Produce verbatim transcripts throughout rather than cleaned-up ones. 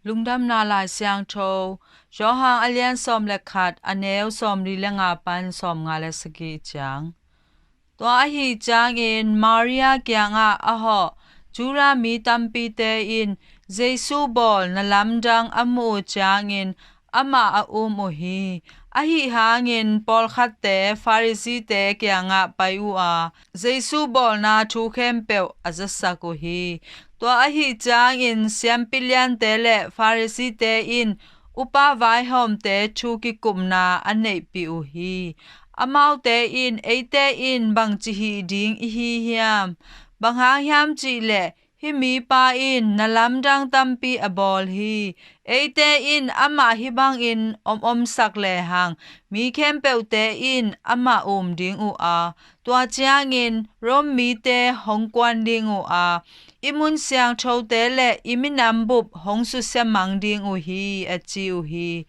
Lungdamna Lai Siangtho, Johan a lian sawm le khat, a neu sawmli le nga pan sawmnga le sagih ciang. Tua ahi ciangin Maria kiangah a hawh Judah mi tampite in Jesu bawl na lamdang a muh uh ciangin amah a um uh hi. Ahi hangin pawlkhatte Pharisee-te kiangah pai uh a, Jesu bawlna thu khempeuh a zasak uh hi. Tua ahi ciangin siampi liante le Pharisee-te in upa vaihawmte thu kikupna a neihpih uh hi. Amaute in, "Eite in bangci hih ding i hi hiam? Bang hang hiam cih leh hih mipa in na lamdang tampi a bawl hi. Eite in amah hih bangin om omsak lehang mi khempeuhte in amah um ding uh a, tua ciangin Rome mite hong kuan ding uh a, i mun siangthote le i minam bup hong susia mang ding uh hi," a ci uh hi.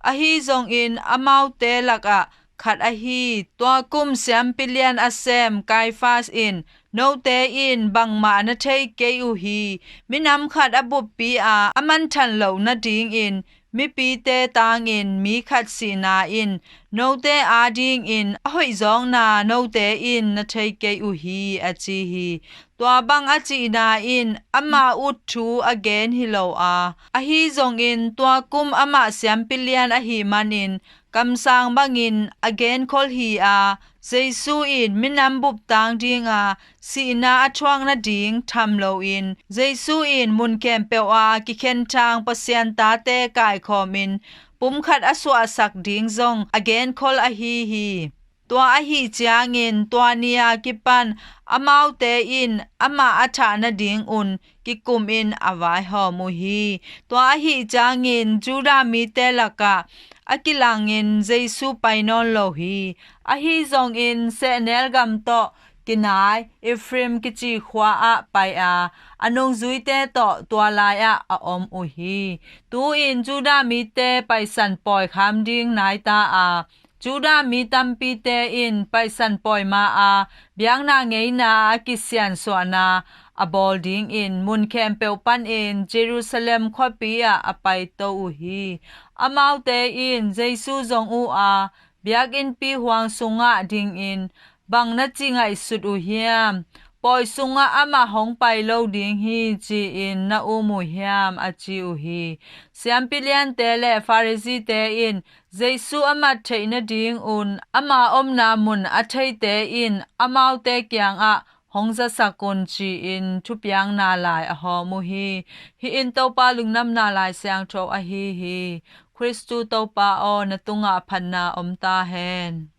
Ahi zongin amaute lakah khat ahi, tua kum siampi lian a sem Kaifas in, "Note in bangmah na thei kei uh hi. Minam khat a buppi a, a manthan loh nadingin mipite tangin mi khat sihna in note adingin a hoihzawkna note in na thei kei uh hi," a ci hi. Tua bang a cihna in ama ut thu a gen hi lo a, ahi zongin tua kum amah siampi lian ahih manin kamsang bangin a genkhol hi a, Jesu in minam bup tang dinga sihna a thuak nading tham loin, Jesu in mun khempeuh a kikhenthang Pasian tate kaikhawmin pumkhat a suahsak ding zong a genkhol ahi hi. Tua ahi ciangin tua ni-a kipan amaute in amah a thah nadingun kikumin a vaihawm uh hi. Tua ahi ciangin Judah mite lakah a kilangin Jesu pai nawn lo hi. Ahi zongin sehnel gam tawh kinai Ephraim kici khua ah pai a, a nungzuite tawh tua lai-ah a om uh hi. Tu-in Judah mite Paisan pawi kham ding nai ta a, Judah mi tampite in Paisan pawi ma-a biakna ngeina a kisiansuahna a bawl dingin mun khempeuh panin Jerusalem khuapi ah a paito uh hi. Amaute in Jesu zong uh a, "Biakinnpi huang sungah dingin bang na ci ngaihsut uh hiam? Pawi sungah amah hong pai lo ding hi, ci-in na um uh hiam?" a ci uh hi. Siampi liante le Pharisee-te in Jesu a mat theih nadingun ama omna mun a theite in amaute kiangah hong zasak un, ci-in thupiakna lai a hawm uh hi. Hih in Topa Lungdamna Lai Siangtho ahi hi. Khristu Topa aw, na tungah phatna om ta hen.